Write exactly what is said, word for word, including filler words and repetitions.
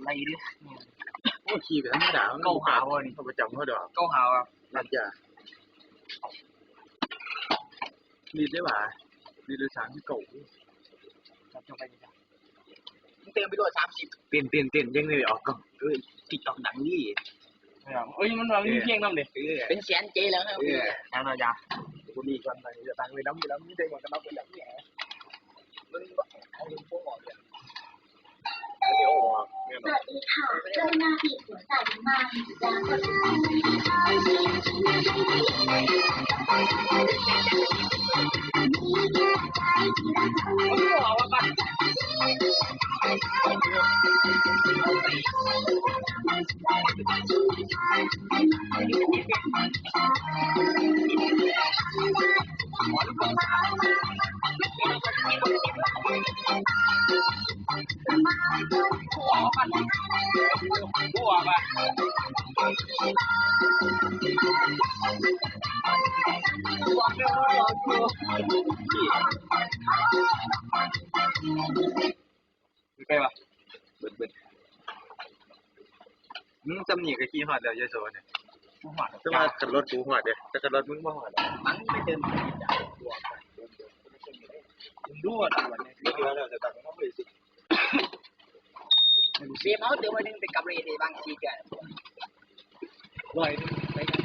อะไรเด้อ โอ้ขี่ไปธรรมดา เก้าหาบ่นี่ ประจำเขาดอก เก้าหาอ่ะ น่าจะรีดได้หว่ารีดโดยสารที่เก่า จับจงไปเลยจ้ะมึงเติมไปโลดสามสิบ เต้นเต้นเต้นยังเลยออกกล้องเอ้ยติ๊กต็อกดังนี่ เอ้ยมันว่ามีเพลงนำเด้ เออ เป็นแสนเจแล้วครับ เออ ทางเราจ้ะ กูมีก่อนไปจะตังไปน้ำไปน้ำนี่ได้หมดกันน้ำไปน้ำเนี่ย มันเอาลงโป้ออกเลย เดี๋ยวออกเนี่ย สวัสดีค่ะกรุณาบีบหัวใจมาก ไปวะ เบิดเบิดมึงจำหนีกับขี่ฮอดแล้วยายโสเนี่ย กูหัว แต่ว่าขันรถกูฮอดเด้แต่ขันรถมึงบ่ฮอด มันไม่เติมตัว มึงดูอ่ะวันนี้ไม่เจอแล้วแต่ตังค์มึงไม่สิ เสียเมาเติมมาหนึ่งเป็นกับเรย์บางทีเกิด ร้อยหนึ่ง ไป